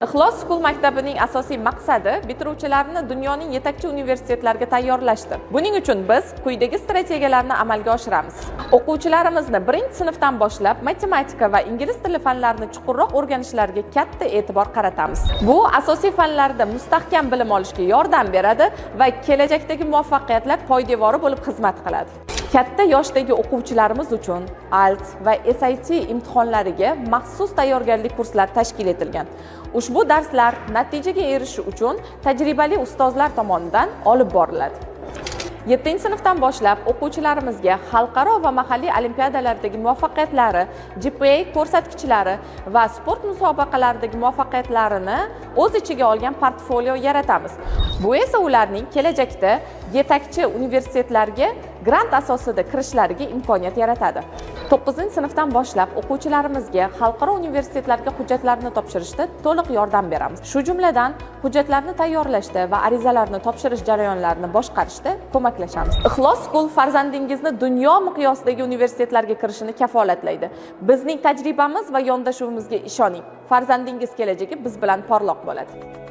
Ixlos School maktabining asosiy maqsadi bitiruvchilarni dunyoning yetakchi universitetlariga tayyorlashdir. Buning uchun biz quyidagi strategiyalarni amalga oshiramiz. O'quvchilarimizni birinchi sinfdan boshlab matematika va ingliz tili fanlarini chuqurroq o'rganishlariga katta e'tibor qaratamiz. Bu asosiy fanlarda mustahkam bilim olishga yordam beradi va kelajakdagi muvaffaqiyatlar poydevori bo'lib xizmat qiladi. Katta yoshdagi o'quvchilarimiz uchun IELTS va SAT imtihonlariga maxsus tayyorgarlik kurslari tashkil etilgan. Ushbu darslar natijaga erishish uchun tajribali ustozlar tomonidan olib boriladi. 7-sinfdan boshlab o'quvchilarimizga xalqaro va mahalliy olimpiadalardagi muvaffaqiyatlari, GPA ko'rsatkichlari va sport musobaqalaridagi muvaffaqiyatlarini o'z ichiga olgan portfolio yaratamiz. Bu esa ularning kelajakda yetakchi universitetlarga grant asosida kirishlariga imkoniyat yaratadi. 9-sinfdan boshlab o'quvchilarimizga xalqaro universitetlarga hujjatlarni topshirishda to'liq yordam beramiz. Shu jumladan, hujjatlarni tayyorlashda va arizalarni topshirish jarayonlarini boshqarishda ko'maklashamiz. Ixlos School farzandingizni dunyo miqyosidagi universitetlarga kirishini kafolatlaydi. Bizning tajribamiz va yondashuvimizga ishoning. Farzandingiz kelajagi biz bilan porloq bo'ladi.